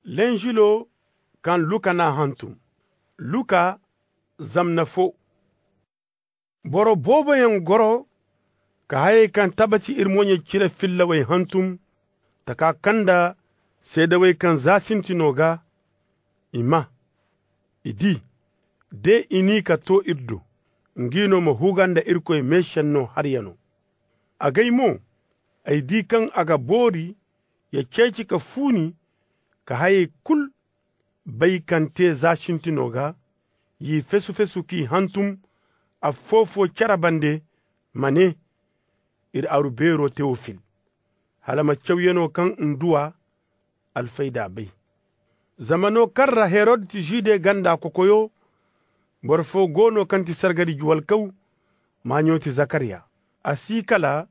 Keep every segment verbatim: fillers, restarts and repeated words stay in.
Lenjilo kaŋ Luka n'a hantum. Luka zamna fo. Boro booboyaŋ goro ka hayey kaŋ tabati iri moɲey cire fillawey hantum, taka kaŋ nda seedawey kaŋ za sintino ga, i ma, i di, de i n'i ka to iri do, ngi no ma huga nda Irkoy meesenno haryano. Agay mo, ay di kaŋ a ga boori ya ceeci ka fuuni ka hayey kulu bay kaŋ te za sintino ga, y'i fesu-fesu k'i hantum affo-fo care bande, ma ne, iri aru beero Tewofil, hala ma cawyaŋo kaŋ nduwa alfayda bay. Zamano kaŋ ra Herod ti Jude ganda kokoyo, boro fo go no kaŋ ti sargari juwalkaw, maaɲo ti Zakarya. A si kala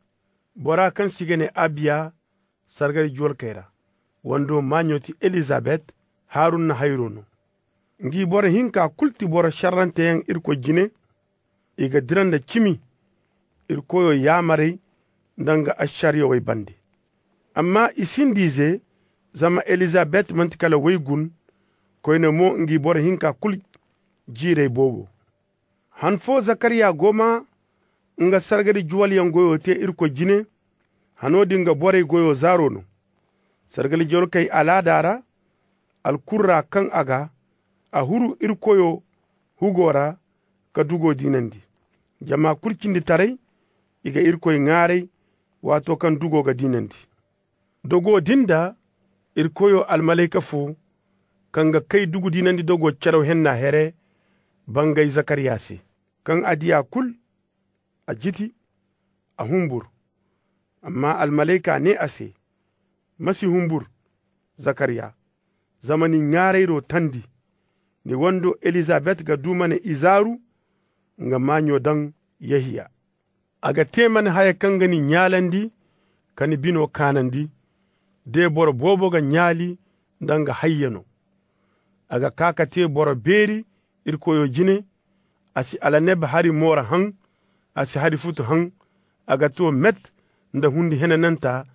bora kaŋ se i ga ne Abiya, sargari juwalkey ra. Wando maaɲo ti Elizabet, Haruna hayro no. Ngi boro hinka kulu ti boro šerranteyaŋ Irkoy jine, i ga dira nda cimi Irkoyo yaamarey nda nga ascariyawey bande. Amma i sinda ize, zama Elizabet manti kala waygun, koyne mo ngi boro hinka kulu jiirey boobo. Han fo Zakarya go ma nga sargari juwalyaŋ goyo te Irkoy jine, hano din ga borey goyo zaaro no. Sargari juwalkey alaada ra, alkurra kaŋ a ga, a huru Irkoyo hugo ra ka dugo diinandi. Jama kulu cindi taray, i ga Irkoy ŋwaaray, waato kaŋ dugo ga diinandi. Dogo din da Irkoyo almalayka fo, kaŋ ga kay dugu diinandi dogo caraw henna here, bangay Zakarya se. Kaŋ a di a kulu, a jiti, a humbur. Amma almalayka ne a se, ma si humbur, Zakarya, zama ni ŋwaarayro tandi, ni wando Elizabet ga du ma ne izaaru, nga maaɲo daŋ Yehiya. A ga te ma ne haya kaŋ ga ni ɲaalandi, ka ni bino kaanandi, de boro boobo ga ɲaali nda nga hayyaŋo. A ga kaa ka te boro beeri Irkoyo jine, a si alaneb hari mooro haŋ, a si hari futu haŋ, a ga to met nda hundi henananta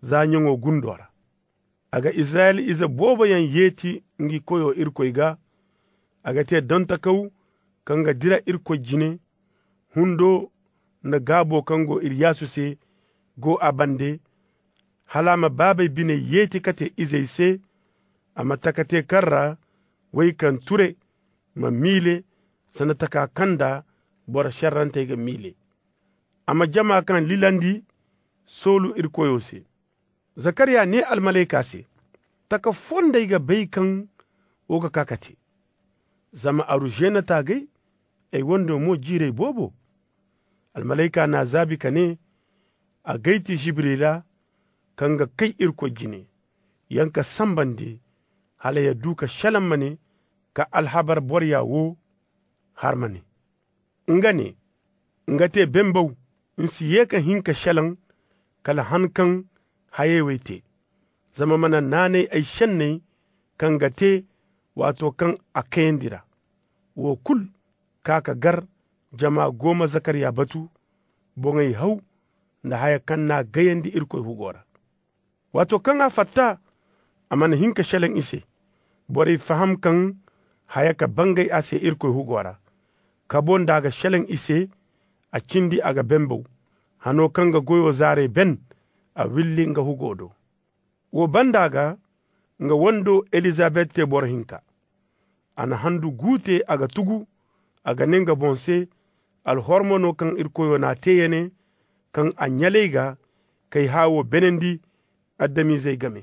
za ɲaŋo gundo ra. A ga Israyla ize booboyaŋ yeeti ngi koyo Irkoy ga. A ga te dontakaw kaŋ ga dira Irkoy jine. Hundo nda gaabo kaŋ go Iriyaasu se go a bande, hala a ma baabey biney yeeti ka te izey se, a ma taka te kaŋ ra way kaŋ ture ma miile sanda taka kaŋ nda boro šerrantey ga miile. A ma jama kaŋ lilandi soolu Irkoyo se. Zakarya ne almalayka se, taka fondey ga bay kaŋ wo ga kaa ka te, zama aru zeena taagay, ay wando mo jiirey boobo. Almalayka n'a zaabi ka ne, a gay ti Jibrila, kaŋ ga kay Irkoy jine, yaŋ ka sambandi hala ya du ka šelaŋ ma ne ka alhabar boroya wo har ma ne. Nga ne, nga te bembaw, ni si ye ka hin ka šelaŋ kala han kaŋ hayey wey te. Zama mana naanay ay šenney kaŋ ga te waato kaŋ a kayandi ra. Wo kulu kaa ka gar jama go ma Zakarya batu, boŋey haw nda haya kaŋ n'a gayandi Irkoy hugo ra. Waato kaŋ a fatta, a mana hin ka šelaŋ i se. Borey faham kaŋ haya ka bangay a se Irkoy hugo ra. Kabo nda a ga šelaŋ i se, a cindi a ga bembaw. Hano kaŋ ga goyo zaarey ben, a willi nga hugo do. Wo banda ga, nga wando Elizabet te boro hinka. A na handu gu te a ga tugu, a ga ne nga boŋ se, alhormo no kaŋ Irkoyo n'a te ya ne, kaŋ a ɲalay ga k'ay haawo benandi adamizey game.